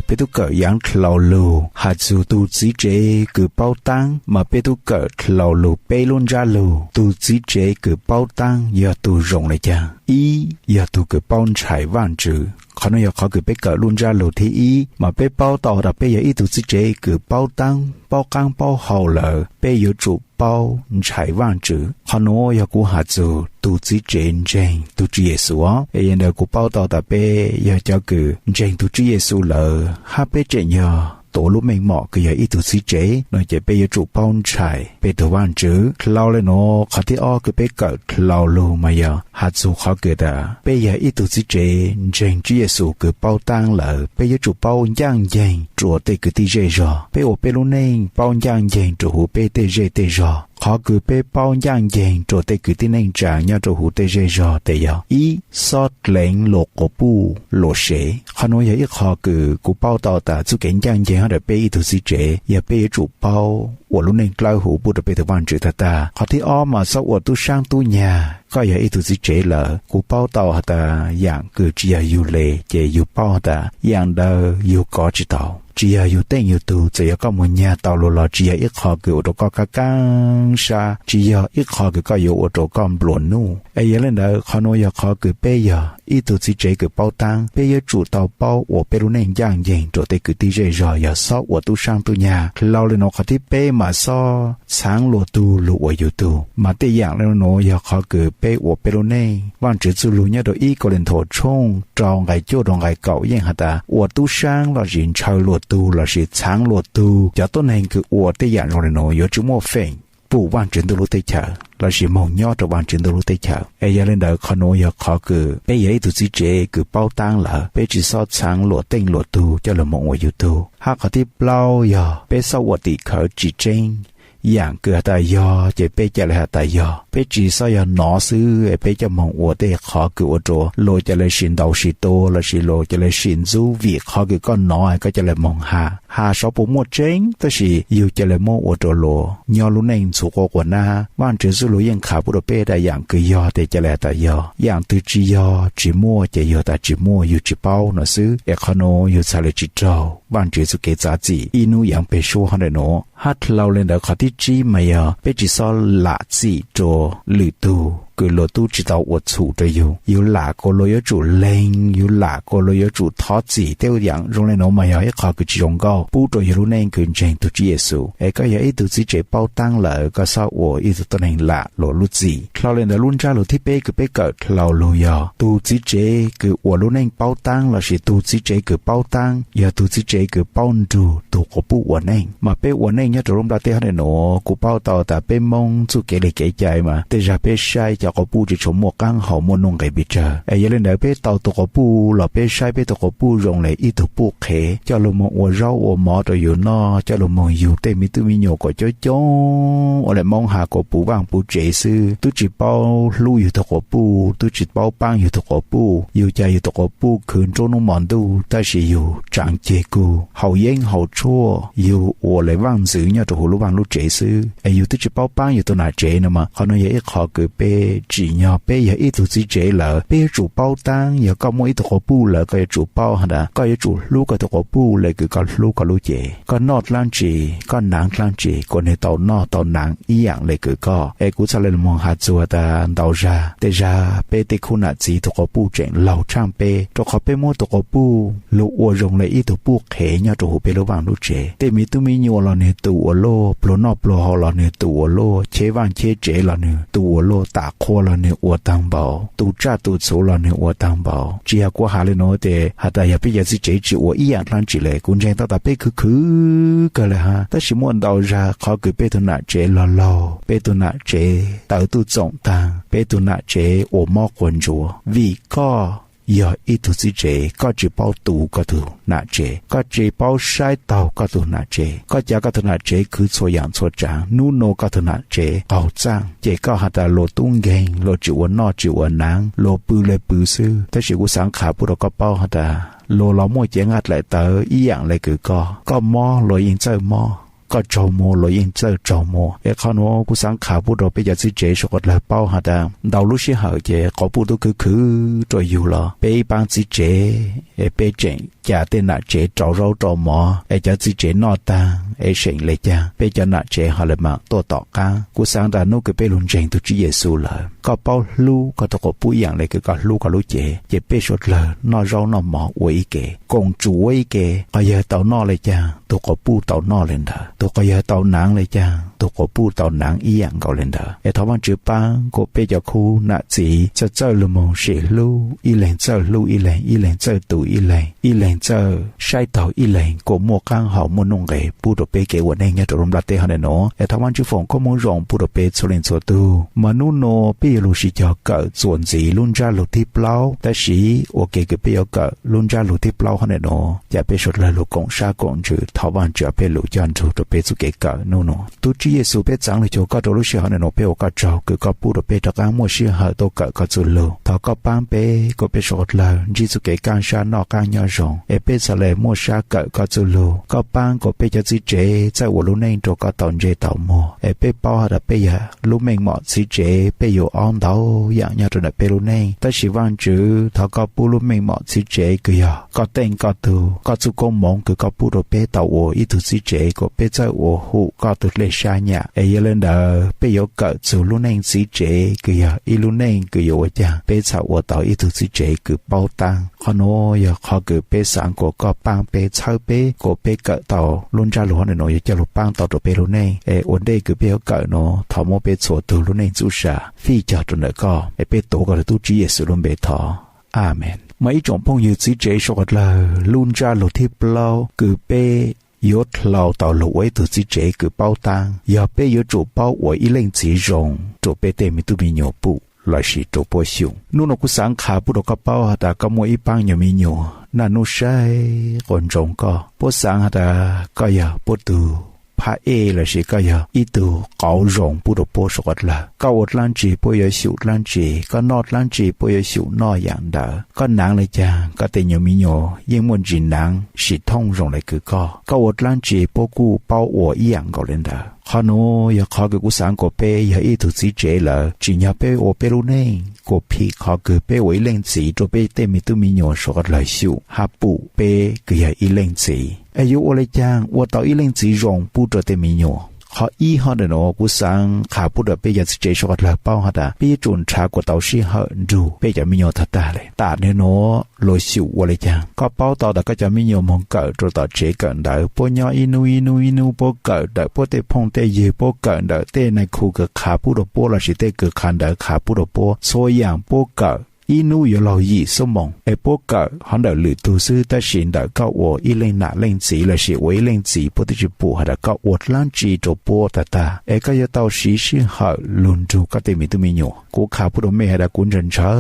Peb tub kawm yaav dlhau lug has txug tug txiv tsev kws paub taab, mas peb tub kawm dlhau lug peb lub ntsab lug tug txiv tsev kws paub taab yog tug zoo le caag. Ib, yog tug kws paub ntshai Vaajtswv. Qhov nuav yog qhov kws peb kawm lub ntsab lug thib ib, mas peb paub tau tas peb yog ib tug txiv tsev kws paub taab, paub qaab paub hau lawm, peb yuav tsum paub ntshai Vaajtswv. Qhov nuav yog kuv has txug tug txiv tsev ntseeg tug Tswv Yexus os. Es yog ntawd kuv paub tau tas peb yog cov kws ntseeg tug Tswv Yexus lawm, hab peb tseem yog tuav lub meej mom kws yog ib tug txiv tsev no ces peb yuav tsum paub ntshai peb tug Vaajtswv. Dlhau le nuav, qhov thib ob kws peb kawm dlhau lug mas yog has txug qhov kws tas peb yog ib tug txiv tsev ntseeg Tswv Yexus kws paub taab lawm, peb yuav tsum paub ncaaj nceeg rua tej kwv tij zej zog. Peb ua peb lub neej paub ncaaj nceeg rua huv peb tej zej tej zog. Qhov kws peb paub ncaaj nceeg rua tej kwv tij neej tsaa nyob rua huv tej zej zog tes yog ib, xob dleev luas quas puj luas sev. Qhov nuav yog ib qho kws kuv paub tau tas txuj kev ncaaj nceeg hab ntawm peb ib tug txiv tsev yog peb yuav tsum paub ua lub neej dlawb huv pub rua peb tug Vaajtswv tag tag. Qhov thib ob mas xob ua tub saab tub nyag. Koj yog ib tug txiv tsev lawm, kuv paub tau has tas yaam kws tsi yog yug le ces yug paub has tas yaam ntawd yug kov tsi tau. Tsi yog yug teej yug tug, txawm yog koj moog nyag tau luas los tsi yog ib qho kws ua rua koj kaab kaab sab, tsi yog ib qho kws koj yuav ua rua koj nplua nuj. Es yog le ntawd qhov nuav yog qhov kws peb yog ib tug txiv tsev kws paub taab, peb yuav tsum tau paub ua peb lub neej ncaaj nceeg rua tej kwv tij zej zog, yog xob ua tub saab tub nyag. Dlhau le nuav qhov thib peb mas xob txhaav luas tug lug ua yug tug. Mas tej yaam le nuav yog qhov kws peb ua peb lub neej. Vaajtswv txuj lug nyob rua ib Kauleethaus tshooj rau nqai cuaj rua nqai kaum yeej has tas ua tub saab lossis ntshaw luas tug lossis txhaav luas tug, cov tuab neeg kws ua tej yaam zoo le nuav yuav tsi muaj feem pum Vaajtswv ntuj lub teb chaws lossis moog nyob rua Vaajtswv ntuj lub teb chaws. Es yog le ntawd qhov nuav yog qhov kws peb yog ib tug txiv tsev kws paub taab lawm, peb tsi xob txhaav luas teej luas tug coj lug moog ua yug tug. Hab qhov thib plaub yog peb xob ua tim khawv tsi tseeb. Yaam kws has tas yog ces peb ca le has tas yog, peb tsi xob yog nov xwb es peb coj moog ua tej qhov kws ua rua luas ca le sim ntaus sim tua lossis luas ca le sim ntxub vim qhov kws koj nov koj ca le moog has. Has sav puas muaj tseeb tab sis yug ca le muab ua rua luas nyob lub neej ntxhuv quas quas nab. Vaajtswv txuj lug yeej qha pub rua peb tas yaam kws yog tes ca le has tas yog, yaam twg tsi yog tsi muaj ces yug tas tsi muaj, yug tsi paub no xwb. Es qhov nuav yug txhad le tsi raug Vaajtswv txuj kev txav txim ib nub yaav peg suab hov ntawm nuav. Hab dlhau le ntawd qhov thib tsib mas yog peb tsi xob lam txim rua lwm tug kws luas tub tsi tau ua txhum rua yug. Yug lam kuas luas yuav tsum leeg, yug lam kuas luas yuav tsum thov txim. Tej yaam zoo le nuav mas yog ib qho kws tsi zoo nkauj pub rua yug lub neej kws ntseeg tug Tswv Yexus. Es koj yog ib tug txiv tsev paub taab lawm, koj xob ua ib tug tuab neeg lam luas lub txim. Dlhau le ntawd lub ntsab lug thib peb kws peb kawm dlhau lug yog tug txiv tsev kws ua lub neej paub taab lossis tug txiv tsev kws paub taab yog tug txiv tsev kws paub nrug tug quas puj ua neej. Mas peb ua neej nyob rua lub nplaj teb hov ntawm nuav, kuv paub tau tas peb Moob txuj kev le kev cai mas tej zag peb saib cov quas puj tsi tshua muaj qaab hau muaj nuj nqes pes tsawg. Es yog le ntawd peb tau tug quas puj los peb saib peb tug quas puj zoo le ib tug puj qhev coj lug moog ua zaub ua mov rua yug noj, coj lug moog yug tej me tub me nyuam kom coob coob. Ua le Moob has kuas puv vaaj puv tsev xwb, tub tsi paub hlub yug tug quas puj, tub tsi paub paab yug tug quas puj. Yug ca yug tug quas puj khwv nruab nub mos ntuj tab sis yug tsaav ceg kug haus yeeb haus tshuaj, yug ua le vaaj ntxwv nyob rua huv lub vaaj lub tsev xwb es yug tub tsi paub paab yug tug nam tsev no mas. Qhov nuav yog ib qho kws peb tsim nyog peb yog ib tug txiv tsev lawm, peb yuav tsum paub taab. Yog koj muaj ib tug quas puj lawm koj yuav tsum paub has tas koj yuav tsum hlub koj tug quas puj le kws koj hlub koj lub cev. Koj noj dlaab tsi, koj naav dlaab tsi, kuas nwg tau noj tau naav ib yaam le kws koj. Es kuv txhad le moog has txug tas ntau zag tej zag peb tej khub nam txiv tug quas puj tseem laug tshaaj peb, rua qhov peb muab tug quas puj lug ua zoo le ib tug puj qhev nyob rua huv peb lub vaaj lub tsev. Tej me tub me nyuam los nwg tu ua luaj, pluag noj pluag haus los nwg tu ua luaj, cheb vaaj cheb tsev los nwg tu ua luaj, tam qhua los nwg ua taag npaum, tu tsaj tu txhuv los nwg ua taag npaum. Tsi yog kuv has le nuav tes has tas yog peb cov txiv tsev tsi ua ib yaam dlaab tsi le. Kuv ntseeg tau tas peb khwv khwv kawg le hab, tab sis muaj ntau zag qhov kws peb tug nam tsev laug laug, peb tug nam tsev tawv tuj txoom taag, peb tug nam tsev ua mob quas ntsuav vim koj yog ib tug txiv tsev, koj tsi paub tu koj tug nam tsev, koj tsi paub saib taug koj tug nam tsev, koj ca koj tug nam tsev khwv txhua yaam txhua tsaav. Nub nua koj tug nam tsev qaug txaaj ces koj has tas luas tub nkeeg, luas tsi ua noj tsi ua naav, luas pw le pw xwb. Tab sis kuv xaav qha pub rua koj paub has tas luas los muaj cev nqaj dlaim tawv ib yaam le kws koj. Koj mob luas yeej txawj mob, koj tsaug muag luag yeej txawj tsaug muag. Es qhov nuav kuv xaav qha pub rua peb cov txiv tsev suav qhov dlawg paub has tas ntau lub sij hawm ces quas puj tub khwv khwv rua yug los peb ib paab txiv tsev es peb tseem ca tej nam tsev rau zaub rau mov es cov txiv tsev noj taag es seem le caag, peb cov nam tsev ho le maam tuaj tom qaab. Kuv xaav tas nub kws peb lug ntseeg tug Tswv Yexus lawm, koj paub hlub koj tug quas puj ib yaam le kws koj hlub koj lub cev, ces peb suav dlawg noj zaub noj mov ua ib ke, koom tsum ua ib ke. Qhov yawg tau noj le caag, tug quas puj tau noj le ntawd. Tug, qhov yawg tau naav le caag, tug quas puj tau naav ib yaam nkaus le ntawd. Es thov Vaajtswv paab kuas peb cov khub nam txiv txawj txawj lug moog sim hlub ib leeg, txawj hlub ib leeg, ib leeg txawj tu ib leeg, ib leeg txawj saib taug ib leeg kuas muaj qaab hau muaj nuj nqes pub rua peb kev ua neej nyob rua lub nplaj teb hov ntawm nuav. Es thov Vaajtswv foom koob moov zoo pub rua peb txhua leej txhua tug. Mas nub nua peb yuav lug sim cog kawm txuas ntxiv lub ntsab lug thib plaub, tab sis ua ke kws peb yuav kawm lub ntsab lug thib plaub hov ntawm nuav, ca peb suav dlawg lug koom sab koom ntsws thov Vaajtswv peb lug coj nrug rua peb txuj kev kawm nub nua. Tug Tswv Yexus, peb txaav lug cuag koj rua lub sij hov ntawm nuav, peb ua koj tsaug kws koj pub rua peb rov qaab muaj sij hawm tuaj kawm koj txuj lug. Thov koj paab peb kuas peb suav dlawg ntsib txuj kev kaaj sab noj qaab nyob zoo es peb txhad le muaj sab kawm koj txuj lug. Koj paab kuas peb cov txiv tsev txawj ua lub neej rua koj tau ntsej tau muag es peb paub has tas peb yog lub meej mom txiv tsev, peb yuav aub ntau yaam nyob rua ntawm peb lub neej, tab sis Vaajtswv thov koj pub lub meej mom txiv tsev kws yog koj teej koj tug, koj txuj koob moov kws koj pub rua peb tau ua ib tug txiv tsev kuas peb txawj ua hum koj tug dlej sab nyam. Es yog le ntawd peb yuav kawm txug lub neej txiv tsev kws yog ib lub neej kws yuav ua caag peb txhad ua tau ib tug txiv tsev kws paub taab. Qhov nuav yog qhov kws peb xaav kuas koj paab peb, txhawb peb kuas peb kawm tau lub ntsab lug hov ntawm nuav yuav coj lug paab tau rua peb lub neej. Es ua ntej kws peb yuav kawm nuav thov muab peb txhua tug lub neej txuj sa fij cog rua ntawm koj es peb tuav koj tug tub Tswv Yexus lub npe thov. Amees. Mas ib tsoom phooj ywg txiv tsev suav qhov dlawg, lub ntsab lug thib plaub kws peb yuav dlhau tau lug ua ib tug txiv tsev kws paub taab yog peb yuav tsum paub ua ib leej txiv zoo rua peb tej me tub me nyuam pum lossis rua puab xyum. Nub nua kuv xaav qha pub rua koj paub has tas koj muaj ib paab nyuas me nyuam naj nub saib quas ntsoov koj, puab xaav has tas koj yog puab tug phab ej lossis koj yog ib tug qauv zoo pub rua puab suav qhov dlawg. Koj ua dlaab tsi puab yuav xyum dlaab tsi, koj noj dlaab tsi puab yuav xyum noj yaam ntawd. Koj naav le caag koj tej nyuas me nyuam yeej muaj ntsis naav sim thooj zoo le kws koj. Koj ua dlaab tsi puab kuj paub ua ib yaam nkaus le ntawd. Qhov nuav yog qhov kws kuv xaav kuas peb yog ib tug txiv tsev lawm tsim nyog peb ua peb lub neej kuas phim qhov kws peb ua ib leej txiv rua peb tej me tub me nyuam suav qhov dlawg xyum hab pum peb kws yog ib leej txiv. Es yuav ua le caag ua tau ib leej txiv zoo pub rua tej me nyuam? Qhov ib hov ntawm nuav kuv xaav qha pub rua peb cov txiv tsev suav qhov dlawg paub has tas peb yuav tsum nrhav kuas tau sij hawm nrug peb cov me nyuam tag tag le. Tam nim nuav luas xyum ua le caag? Koj paub tau tas koj cov me nyuam moog kawm rua tom tsev kawm ntawv, puab nyob ib nub ib nub ib nub puab kawm ntawm puab tej phooj tej ywg, puab kawm ntawm tej nai khu kws qha pub rua puab lossis tej kws qha ntawv qha pub rua puab, txhua yaam puab kawm ib nub yuav laug yim xuab moos. Es puab kawm hov ntawm lwm tug xwb, tab sis ntawm koj ua ib leej nam leej txiv lossis ua ib leej txiv puab twb tsi pum has tas koj ua dlaab tsi rua puab tag tag. Es koj yuav tau siv sij hawm lug nrug koj tej me tub me nyuam. Kuv qha pub rua mej has tas kuv ntshaw ntshaw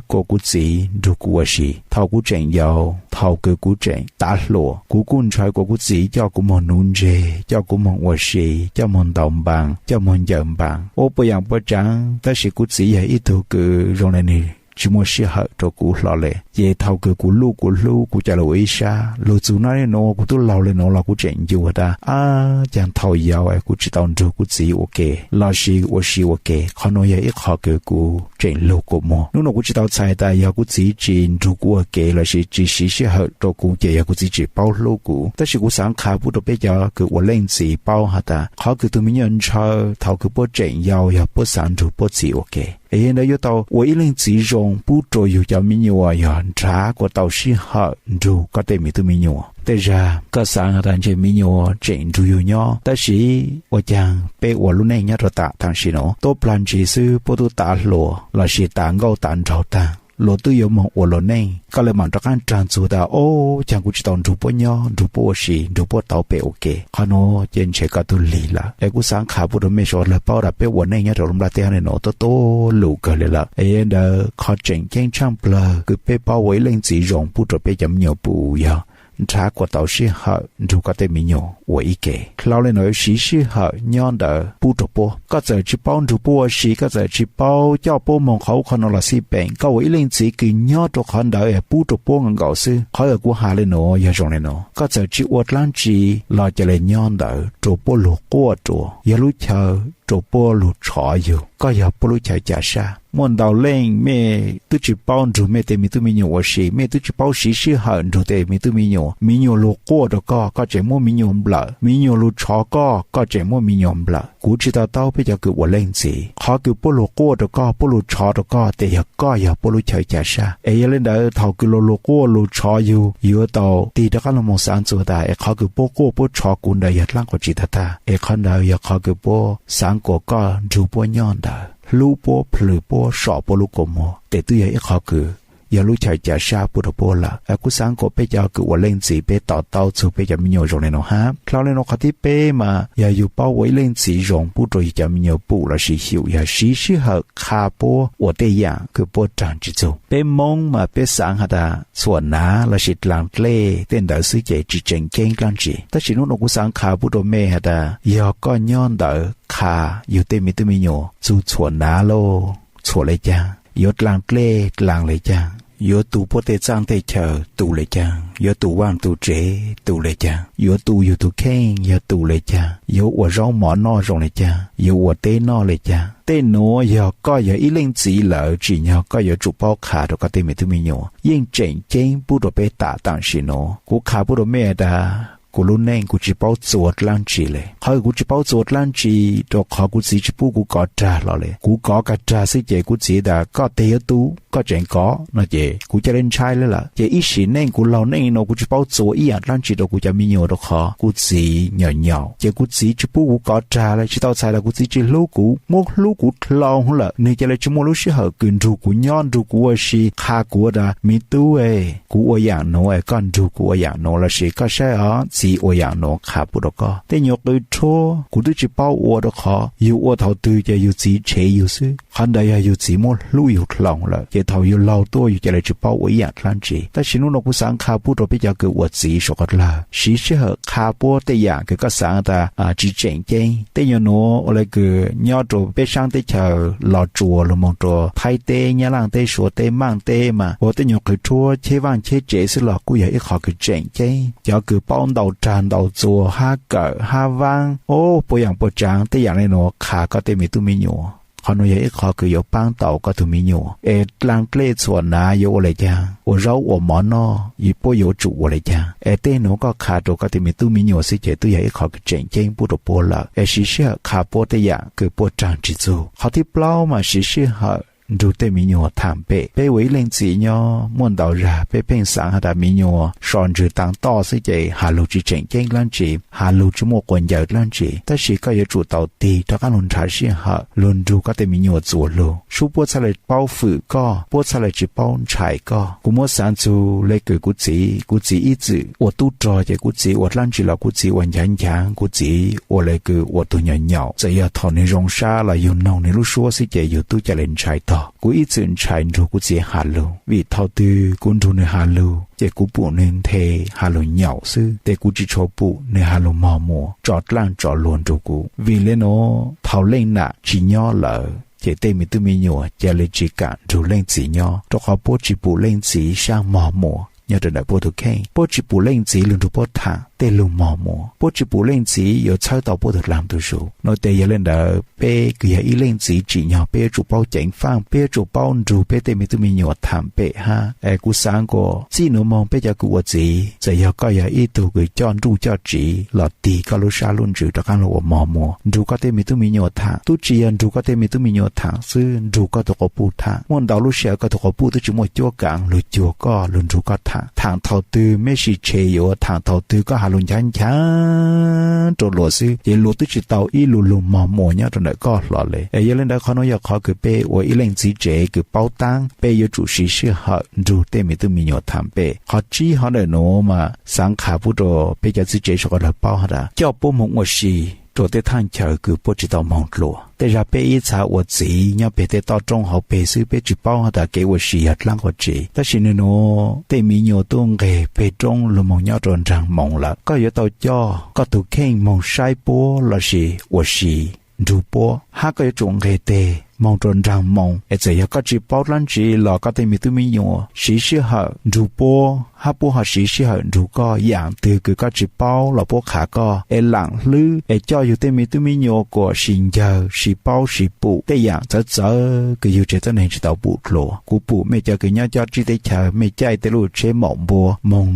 kuas kuv txiv nrug kuv ua si. Thaus kuv tseem yau, thaus kws kuv tseem tav hluas, kuv kuj ntshaw kuas kuv txiv coj kuv moog nuv ntseg, coj kuv moog ua si, coj moog ntaus npaas, coj moog ncaws npaas, ua puas yaam puas tsaav, tab sis kuv txiv yog ib tug kws zoo le nwg tsi muaj sij hawm rua kuv hlo le. Ces thaus kws kuv luj kuv hlub kuv ca le ua ib sab. Lug txug nub nuav kuv tub laug le nuav los kuv tseem ncu tas ab, caag thaus yau es kuv tsi tau nrug kuv txiv ua ke lossis ua si ua ke. Qhov nuav yog ib qho kws kuv tseem lug kua muag. Nub nuav kuv tsi tau txhais tas yog kuv txiv tsi nrug kuv ua ke lossis tsi siv sij hawm rua kuv ces yog kuv txiv tsi paub hlub kuv. Tab sis kuv xaav qha pub rua peb cov kws ua leej txiv paub has tas qhov kws tug me nyuam ntshaw thaus kws puab tseem yau yog puab xaav nrug puab txiv ua ke. Es yog ntawd yuav tau ua ib leej txiv zoo pub rua yug cov me nyuam yog nrhav kuas tau sij hawm nrug koj tej me tub me nyuam. Tej zag koj xaav has tas ntshe me nyuam tseem nrug yug nyob, tab sis ua caag peb ua lub neej nyob rua tam tam sim nuav tuab plag ntsis xwb puab tub tav hluas lossis tas nkauj tas nraug taag, luas tub yuav moog ua luas neej. Koj le maam rov qaab raag txug tas, o, caag kuv tsi tau nrug puab nyob, nrug puab ua si, nrug puab tau pem ua ke. Qhov nuav ces ntshe koj tug lig lawm. Es kuv xaav qha pub rua mej suav dlawg paub tas peb ua neej nyob rua lub nplaj teb hov nuav tuab tuab lug kawg le lawm. Es yog ntawd qhov tseem ceeb tshaaj plawg kws peb paub ua ib leej txiv zoo pub rua peb cov me nyuam pum yog nrhav kom tau sij hawm nrug koj tej me nyuam ua ib ke. Dlhau le nuav, siv sij hawm nyob ntawd pub rua puab. Koj txawm tsis paub nrug puab ua si, koj txawm tsis paub coj puab moog qhov ub qhov nuav los xij peem, koj ua ib leej txiv kws nyob rua qhov ntawd es pub rua puab nkaus xwb. Qhov uas kuv has le nuav yog zoo le nuav, koj txawm tsis ua dlaab tsi los ca le nyob ntawd rua puab lug quaj rua, yog lub chaw rua puab lug tshov yug. Koj yog puab lub chaw ca sab. Muaj ntau leej mej twb tsis paub nrug mej tej me tub me nyuam ua si, mej twb tsis paub siv sij hawm nrug tej me tub me nyuam. Me nyuam lug quaj rua koj, koj tseem muab me nyuam nplawm. Me nyuam lug tshov koj, koj tseem muab me nyuam nplawm. Kuv tsis to taub peb cov kws ua leej txiv, qhov kws puab lug quaj rua koj, puab lug tshov rua koj tes yog koj yog puab lub chaw ca sab. Es yog le ntawd, thaum kws luag lug quaj lug tshov yug, yuav tau tig rov qaab lug moog xaav txug tas es qhov kws puab quaj puab tshov kuv ntawd yog dlaab qhov tsi tag tag, es qhov ntawd yog qhov kws puab xaav kuas koj nrug puab nyob ntawd, hlub puab, plhws puab, so puab lub kua muag, tes twb yog ib qhov kws yog lub chaw ca sab pub rua puab lawm. Es kuv xaav kuas peb cov kws ua leej txiv peb to taub txug peb cov me nyuam zoo le nuav hab. Dlhau le nuav, qhov thib peb mas yog yug paub ua ib leej txiv zoo pub rua yug cov me nyuam pum lossis xyum, yog siv sij hawm qha puab ua tej yaam kws puab raag tsis txug. Peb Moob mas peb xaav has tas txhuam nav lossis dlaag dlej tej ntawd xwb ces tsis tseem ceeb dlaab tsi. Tab sis nub nua kuv xaav qha pub rua mej has tas yog koj nyob ntawd qha yug tej me tub me nyuam txug txhuam nav lauj, txhuam le caag, yuav dlaag dlej dlaag le caag, yuav tu puab tej txaaj tej chaw tu le caag, yuav tu vaaj tu tsev tu le caag, yuav tu yug tug kheej yog tu le caag, yuav ua zaub mov noj zoo le caag, yuav ua teb noj le caag. Tej nuav yog koj yog ib leej txiv lawm, tsim nyog koj yuav tsum paub qha rua koj tej me tub me nyuam. Yeej tseem ceeb pub rua peb tam tam sim nuav. Kuv qha pub rua mej tas kuv lub neej kuv tsis paub txua dlaab tsi le. Qhov kuv tsis paub txua dlaab tsi, rua qhov kuv txiv tsis pub kuv kov rag hlo le. Kuv kov kag rag xwb ces kuv txiv tas koj tes yuav tu, koj tseem kov no ces kuv ca le ntshai le lawm. Ces ib sim neej kuv laug neej nuav kuv tsis paub txua ib yaam dlaab tsi rua kuv cov me nyuam rua qhov kuv txiv nyom nyaum. Ces kuv txiv tsis pub kuv kov rag le, tsis tau txhais tas kuv txiv tsis hlub kuv, muab hlub kuv dlhau lawm, nwg ca le tsis muaj lub sij hawm kws nrug kuv nyob nrug kuv ua si, qha kuv tas me tub e, kuv ua yaam nuav es koj nrug kuv ua yaam nuav lossis koj saib os txiv ua yaam nuav qha pub rua koj. Tej nyuam qw rhuab kuv twb tsis paub ua rua qhov yug ua thaum twg ces yug txiv tshev yug xwb. Qhov ntawd yog yug txiv muab hlub yug dlhau lawm, ces thaum yug laug tuaj yug ca le tsis paub ua ib yaam dlaab tsi. Tab sis nub nua kuv xaav qha pub rua peb cov kws ua txiv suav qhov dlawg, siv sij hawm qha puab tej yaam kws koj xaav tas tsis tseem ceeb. Tej nyuam nuav ua le kws nyob rua peb saab teb chaws Los Tsuas lug moog rua Thaib teb, Nyab Laaj teb, Suav teb, Maaj teb mas ua tej nyuam qw rhuab cheb vaaj cheb tsev xwb los kuj yog ib qhov kws tseem ceeb. Cov kws paub ntau rag ntau txua, hab kawm hab vaab, o, puas yaam puas tsaav tej yaam le nuav qha koj tej me tub me nyuam. Qhov nuav yog ib qhov kws yuav paab tau koj tug me nyuam. Es dlaag dlej txhuam nav yuav ua le caag, ua zaub ua mov noj puab yuav tsum ua le caag. Es tej nuav koj qha rua koj tej me tub me nyuam xwb ces twb yog ib qhov kws tseem ceeb pub rua puab lawm. Es siv sij hawm qha puab tej yaam kws puab raag tsis txug. Qhov thib plaub mas siv sij hawm nrug tej me nyuam thaam pem. Peb ua ib leej txiv nyob muaj ntau zag peb pheej xaav has tas me nyuam so ntsws taag toj xwb ces has lug tsis tseem ceeb dlaab tsi, has lug tsis muaj quas ncaws dlaab tsi. Tab sis koj yuav tsum tau tig rov qaab lug nrhav sij hawm lug nrug koj tej me nyuam txuas lug. Sub puab txhaj le paub fwm koj, puab txhaj le tsis paub ntshai koj. Kuv muab xaav txug le kws kuv txiv, kuv txiv ib txwm ua tub rog ces kuv txiv ua dlaab tsi los kuv txiv ua nchaav nchaav, kuv txiv ua le kws ua tug nyom nyaum. Txawm yog thaum nwg zoo sab los yug noog nwg lub suab xwb ces yug tub ca le ntshai tog. Kuv ib txwm ntshai nrug kuv txiv has lug, vim thaum twg kuv nrug nwg has lug ces kuv pum nwg nthe has lug nyaum xwb, tes kuv tsis tshua pum nwg has lug mog muas tso dlaaj tso luag nrug kuv. Vim le nuav thaum leej nam tsis nyob lawm ces tej me tub me nyuam ca le tsis kam nrug leej txiv nyob, rua qhov puab tsis pum leej txiv sab mog muas nyob rua ntawm puab tug kheej. Puab tsis pum leej txiv lug nrug puab thaam tej lug mog muas, puab tsis pum leej txiv yuav txhawb tau puab tug dlaag tug zug. Nuav tes yog le ntawd peb kws yog ib leej txiv tsim nyog peb yuav tsum paub ceev faaj, peb yuav tsum paub nrug peb tej me tub me nyuam thaam pem hab. Es kuv xaav kuas txij nuav moog peb cov kws ua txiv, txawm yog koj yog ib tug kws coj nruj coj tsiv los tig koj lub sab lub ntsws rov qaab lug ua mog muas nrug koj tej me tub me nyuam thaam. Tub tsis yog nrug koj tej me tub me nyuam thaam xwb, nrug koj tug quas puj thaam. Muaj ntau lub sij hawm koj tug quas puj twb tsis muaj cuab kaav lug cuag koj lug nrug koj thaam. Thaam thaum twg mej sis tshe yuav thaam thaum twg koj has lug nchaav nchaav rua luag xwb ces luag twb tsis tau ib lug lug mog muas nyob rua ntawm koj hlo le. Es yog le ntawd qhov nuav yog qhov kws peb ua ib leej txiv tsev kws paub taab, peb yuav tsum siv sij hawm nrug tej me tub me nyuam thaam pem. Qhov tsib hov ntawm nuav mas xaav qha pub rua peb cov txiv tsev suav qhov dlawg paub has tas coj puab moog ua si rau tej thaj chaw kws puab tsi tau moog dlua. Tej zag peb ib txha ua txiv nyob peg tej toj roob hauv peg xwb peb tsi paub has tas kev ua si yog dlaab qhov tsi. Tab sis nwg nuav tej mi nyuas tub nqeg peg roob lug moog nyob rua nraag moos lawm, koj yuav tau coj koj tug kheej moog saib puab lossis ua si nrug puab, hab koj yuav tsum nqeg teg moog rua nraag moos. Es txawm yog koj tsi paub dlaab tsi los koj tej mi tub mi nyuas siv sij hawm nrug puab hab puab ho siv sij hawm nrug koj. Yaam twg kws koj tsi paub los puab qha koj es laam hlwb es coj yug tej mi tub mi nyuas kuas sis ncaws sis paub sis pum tej yaam txawv txawv kws yug tsev tuab neeg tsi tau pum dlua. Kuv pum mej cov kws nyob cob tsib teb chaws mej caij tej lub tsheb maum npua moog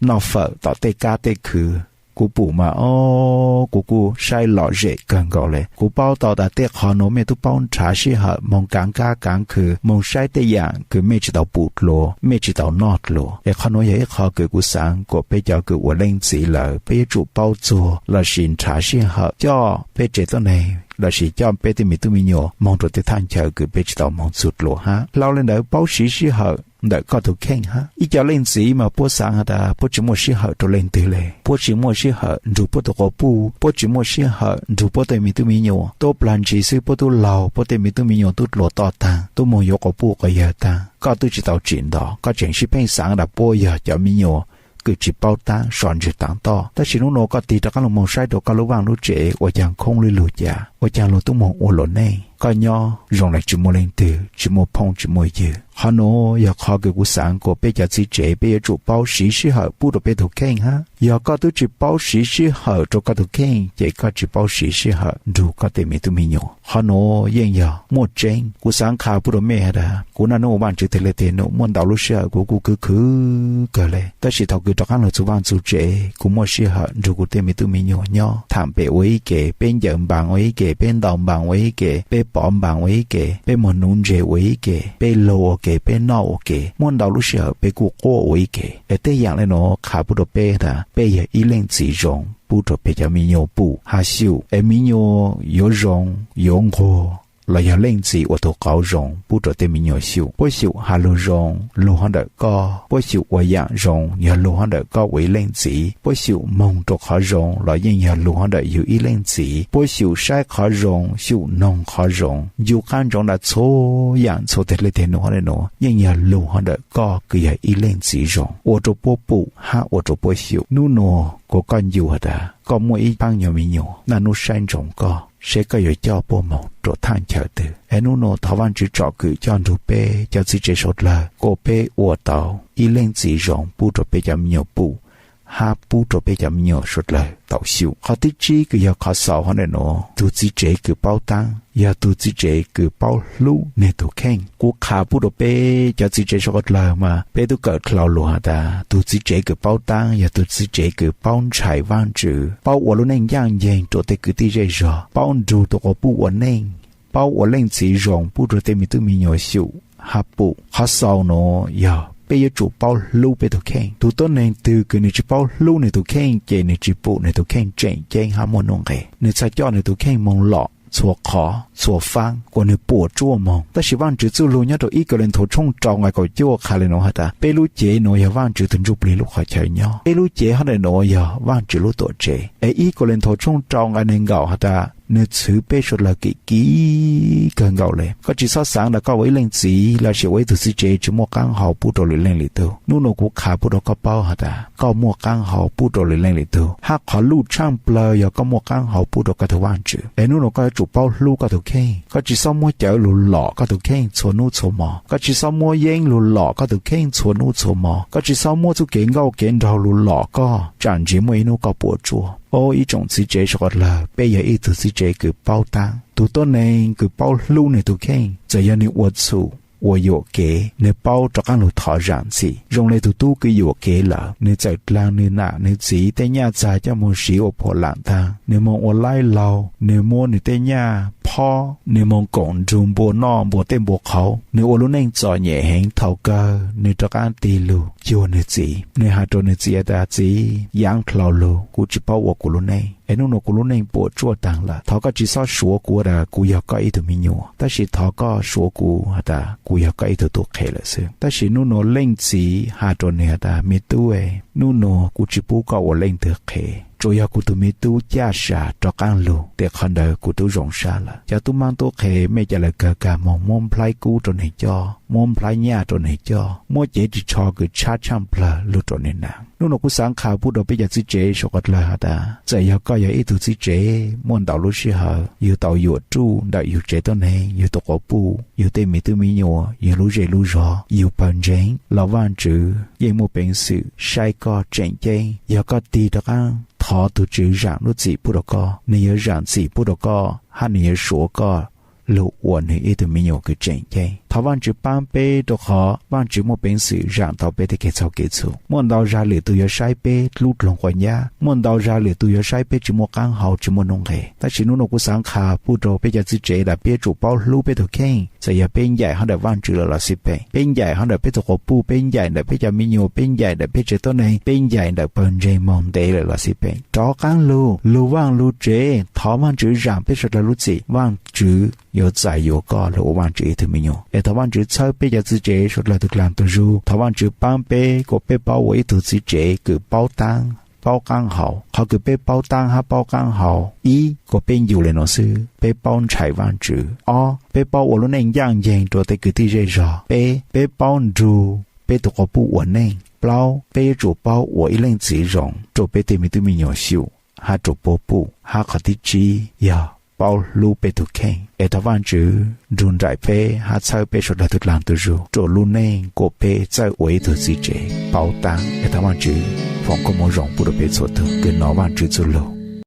noj fawm tom tej kab tej khw. Kuv pum mas o, kuv kuj saib lom zem kawg nkaus le. Kuv paub tau tas tej qhov nuav mej tub paub nrhav sij hawm moog kaav kab kaav khw moog saib tej yaam kws mej tsi tau pum dlua mej tsi tau noj dlua. Es qhov nuav yog ib qhov kws kuv xaav kuas peb cov kws ua leej txiv lawm peb yuav tsum paub txuag lossis nrhav sij hawm coj peb tsev tuab neeg lossis coj peb tej mi tub mi nyuas moog rua tej thaj chaw kws peb tsi tau moog txug dlua hab. Hlau le ntawd paub siv sij hawm ntawm koj tug kheej hab. Ib co leej txiv mas puab xaav has tas puab tsi muaj sij hawm rua leej twg le, puab tsi muaj sij hawm nrug puab tug quas puj, puab tsi muaj sij hawm nrug puab tej mi tub mi nyuas. Tuab plag ntsis xwb puab tub laug puab tej mi tub mi nyuas tub dlua toj taag tub moog yuav quas puj quas yawg taag. Koj tub tsi tau tsim nto, koj tseem sib pheej xaav tas puab yog cov mi nyuas kws tsi paub taab so ntswg taav toj. Tab sis nub nuav koj tig rov qaab lug moog saib rua koj lub vaaj lub tsev ua caag khoob lug lug cas, ua caag lug tub moog ua luas neej. Koj nyob zoo le tsi muaj leej twg, tsi muaj phooj tsi muaj ywg. Qhov nuav yog qhov kws kuv xaav kuas peb cov txiv tsev peb yuav tsum paub siv sij hawm pub rua peb tug kheej hab. Yog koj tub tsi paub siv sij hawm rua koj tug kheej ces koj tsi paub siv sij hawm nrug koj tej mi tub mi nyuas. Qhov nuav yeej yog muaj tseeb. Kuv xaav qha pub rua mej has tas kuv naj nub ua vaaj tswv teg le teg num muaj ntau lub sij hawm kuv kuj khwv khwv kawg le, tab sis thaum kws rov qaab lug txug vaaj txug tsev kuv muaj sij hawm nrug kuv tej mi tub mi nyuas nyob, thaam pem ua ib ke, peb ncaws npaas ua ib ke, peb ntaus npaas ua ib ke, peb pov npaas ua ib ke, peb muag nuv ntses ua ib ke, peb lug ua ke, peb noj ua ke, muaj ntau lub sij hawm peb kuj quaj ua ib ke. Es tej yaam le nuav qha pub rua peb tas peb yog ib leej txiv zoo pub rua peb cov mi nyuas pum hab xyum. Es mi nyuas yuav zoo yuav nquag los yog leej txiv ua tug qauv zoo pub rua tej mi nyuas xyum. Puab xyum has lug zoo lug hov ntawm koj, puab xyum ua yaam zoo yog lug hov ntawm koj ua ib leej txiv, puab xyum moog rua qhov zoo los yeej yog lug hov ntawm yug ib leej txiv, puab xyum saib qhov zoo xyum noog qhov zoo. Ncu qaab ntsoov tas txhua yaam txhua teg le teg num hov le nuav yeej yog lug hov ntawm koj kws yog ib leej txiv zoo ua rua puab pum hab ua rua puab xyum. Nub nuav kuas koj ncu has tas koj muaj ib paab nyuas mi nyuas naj nub saib ntsoov koj, seb koj yuav coj puab moog rua thaaj chaw twg. Es nub nuav thov Vaajtswv tsom kwm coj nrug peb cov txiv tsev suav dlawg kuas peb ua tau ib leej txiv zoo pub rua peb cov me nyuam pum hab pub rua peb cov me nyuam suav dlawg tau xyum. Qhov thib tsib kws yog qhov xaus hov ntawm nuav, tug txiv tsev kws paub taab yog tug txiv tsev kws paub hlub nwg tug kheej. Kuv qha pub rua peb cov txiv tsev suav dlawg mas peb tub kawm dlhau lug has tas tug txiv tsev kws paub taab yog tug txiv tsev kws paub ntshai Vaajtswv, paub ua lub neej ncaaj nceeg rua tej kwv tij zej zog, paub nrug tug quas puj ua neej, paub ua leej txiv zoo pub rua tej mi tub mi nyuas xyum hab pum. Qhov xaus nuav yog peb yuav tsum paub hlub peb tug kheej. Tug tuab neeg twg kws nwg tsi paub hlub nwg tug kheej ces nwg tsi pum nwg tug kheej tseem ceeb hab muaj nuj nqes. Nwg txhaj coj nwg tug kheej moog lom txhua qhov txhua faab kuas nwg puam tsuaj moog. Tab sis Vaajtswv txuj lug nyob rua ib Kauleethaus tshooj rau nqai kaum cuaj qha le nuav has tas peb lub cev nuav yog Vaajtswv tug Ntsuj Plig lub qhov chaw nyob. Peb lub cev hov ntawm nuav yog Vaajtswv lub tuam tsev. Es ib Kauleethaus tshooj rau nqai neeg nkaum has tas nwg txhwv peb suav dlawg kim kim kawg nkaus le. Koj tsi xob xaav tas koj ua ib leej txiv lossis ua ib tug txiv tsev tsi muaj qaab hau pub rua lwm leej lwm tug. Nub nuav kuv qha pub rua koj paub has tas koj muaj qaab hau pub rua lwm leej lwm tug, hab qhov luj tshaaj plawg yog koj muaj qaab hau pub rua koj tug Vaajtswv. Es nub nuav koj yuav tsum paub hlub koj tug kheej. Koj tsi xob muab cawv lug lom koj tug kheej txhua nub txhua mo. Koj tsi xob muab yeeb lug lom koj tug kheej txhua nub txhua mo. Koj tsi xob muab txuj kev nkauj kev nraug lug lom koj, tsam ntsis muaj ib nub koj puam tsuaj. Au ib tsoom txiv tsev suav dlawg, peb yog ib tug txiv tsev kws paub taab. Tug tuab neeg kws paub hlub nwg tug kheej, txawm yog nwg ua txhum, ua yuam kev, nwg paub rov qaab lug thov zaam txim. Zoo le tug tub kws yuam kev lawm, nwg txawm dlaag nwg nam nwg txiv tej nyaj txag coj moog siv ua phuam laam taag, nwg moog ua laib laug, nwg muab nwg tej nyaj phob, nwg moog koom nrug npua noj npua tej npua qhauv, nwg ua lub neej txom nyem heev. Thaum kawg nwg rov qaab tig lug cuag nwg txiv, nwg has rua nwg txiv tas, txiv, yaav dlhau lug, kuv tsi paub ua kuv lub neej. Es nub nuav kuv lub neej puam tsuaj taag lawm. Thov koj tsi xob suav kuv tas kuv yog koj ib tug me nyuam, tab sis thov koj suav kuv has tas kuv yog koj ib tug tub qhe lawm xwb. Tab sis nub nuav leej txiv has rua nwg has tas, me tub, nub nuav kuv tsi pub koj ua leej twg qhe. tsuas yog kuv tus me tub caj sam rov qaab lug, tes qhov ntawd kuv tub zoo sab lawm. Cov tub maab tub qhe mej ca le kawg kag moog muab nplhaib kub rua nwg coj, muab nplhaib nyaj rua nwg coj, muab cev ris tsho kws tshab tshaaj plawg lug rua nwg naav. Nub nua kuv xaav qha pub rua peb cov txiv tsev suav dlawg has tas, txawm yog koj yog ib tug txiv tsev, muaj ntau lub sij hawm yug tau yuam ruj ntawm yug tsev tuab neeg, yug tug quas puj, yug tej me tub me nyuam, yug lub zej lub zog, yug pawg ntseeg los Vaajtswv yeej muaj peev xwm saib koj tseem ceeb. Yog koj tig rov qaab thov tug Tswv zaam lub txim pub rua koj, nwg yuav zaam txim pub rua koj hab nwg yuav suav koj lug ua nwg ib tug me nyuam kws tseem ceeb. Thov Vaajtswv paab peb rua qhov Vaajtswv muaj peev xwm zaam tau peb tej kev txhaum kev txhum. Muaj ntau zag lwm tug yuav saib peb dlub dloog quas nyab, muaj ntau zag lwm tug yuav saib peb tsi muaj qaab hau tsi muaj nuj nqes. Tab sis nub nua kuv xaav qha pub rua peb cov txiv tsev tas peb yuav tsum paub hlub peb tug kheej, txawm yog peb ncaim hov ntawm Vaajtswv lawm los xij peem, peb ncaim hov ntawm peb tug quas puj, peb ncaim ntawm peb cov me nyuam, peb ncaim ntawm peb tsev tuab neeg, peb ncaim ntawm pawg ntseeg moog ntev lawm los xij peem, rov qaab lug, lug vaaj lug tsev, thov Vaajtswv zaam peb suav dlawg lub txim, Vaajtswv yuav txais yuav koj lug ua Vaajtswv ib tug me nyuam. Es thov Vaajtswv txhawb peb cov txiv tsev suav dlawg tug dlaag tug zug, thov Vaajtswv paab peb kuas peb paub ua ib tug txiv tsev kws paub taab paub qaab hau. Qhov kws peb paub taab hab paub qaab hau, ib, kuas peb ncu le nua xwb, peb paub ntshai Vaajtswv. Ob, peb paub ua lub neej ncaaj nceeg rua tej kwv tij zej zog. Peb, peb paub nrug peb tug quas puj ua neej. Plaub, peb yuav tsum paub ua ib leej txiv zoo rua peb tej me tub me nyuam xyum hab rua puab puj. Hab qhov thib tsib yog paub hlub peb tug kheej. Es thov Vaajtswv nrug nraim peb hab txhawb peb suav dlawg tug dlaag tug zug rua lub neej kuas peb txawj ua ib tug txiv tsev paub taab. Es thov Vaajtswv foom koob moov zoo pub rua peb txhua tug kws nov Vaajtswv txuj lug.